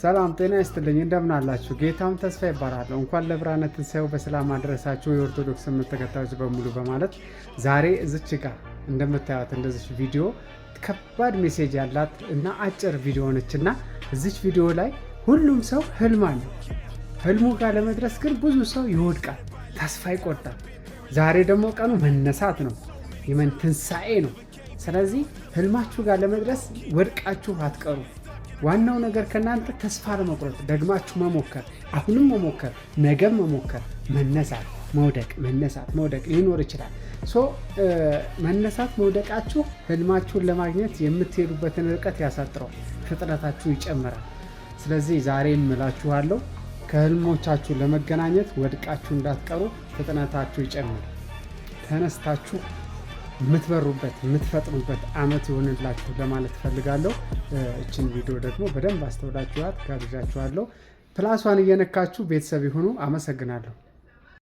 ሰላም ጤና ይስጥልኝ፣ እንደምን አላችሁ? ጌታሁን ተስፋ ይባላለሁ። እንኳን ለብርሃነ ትንሣኤው በሰላም አደረሳችሁ የኦርቶዶክስ እምነት ተከታዮች በሙሉ በማለት ዛሬ እዚች ጋር እንደምታዩት እንደዚች ቪዲዮ ከባድ message ያላት እና አጭር ቪዲዮ ነች እና እዚች ቪዲዮ ላይ ሁሉም ሰው ህልም አለው። ህልሙ ጋር ለመድረስ ግን ብዙ ሰው ይወድቃል፣ ተስፋ ይቆርጣል። ዛሬ ደግሞ ቀኑ መነሳት ነው፣ የመን ትንሣኤ ነው። ስለዚህ ህልማችሁ ጋር ለመድረስ ወድቃችሁ አትቀሩ። ዋናው ነገር ከእናንተ ተስፋ ለመቁረጥ ደግማችሁ መሞከር፣ አሁንም መሞከር፣ ነገም መሞከር፣ መነሳት፣ መውደቅ፣ መነሳት፣ መውደቅ ሊኖር ይችላል። So መነሳት መውደቃችሁ ህልማችሁን ለማግኘት የምትሄዱበትን ርቀት ያሳጥረዋል፣ ፍጥነታችሁ ይጨምራል። ስለዚህ ዛሬ እምላችኋለሁ ከህልሞቻችሁ ለመገናኘት ወድቃችሁ እንዳትቀሩ፣ ፍጥነታችሁ ይጨምር። ተነስታችሁ የምትበሩበት የምትፈጥኑበት አመት ይሆንላችሁ ለማለት ፈልጋለሁ። እችን ቪዲዮ ደግሞ በደንብ አስተውላችኋት ጋብዣችኋለሁ። Plus ዋን እየነካችሁ ቤተሰብ ይሁኑ። አመሰግናለሁ።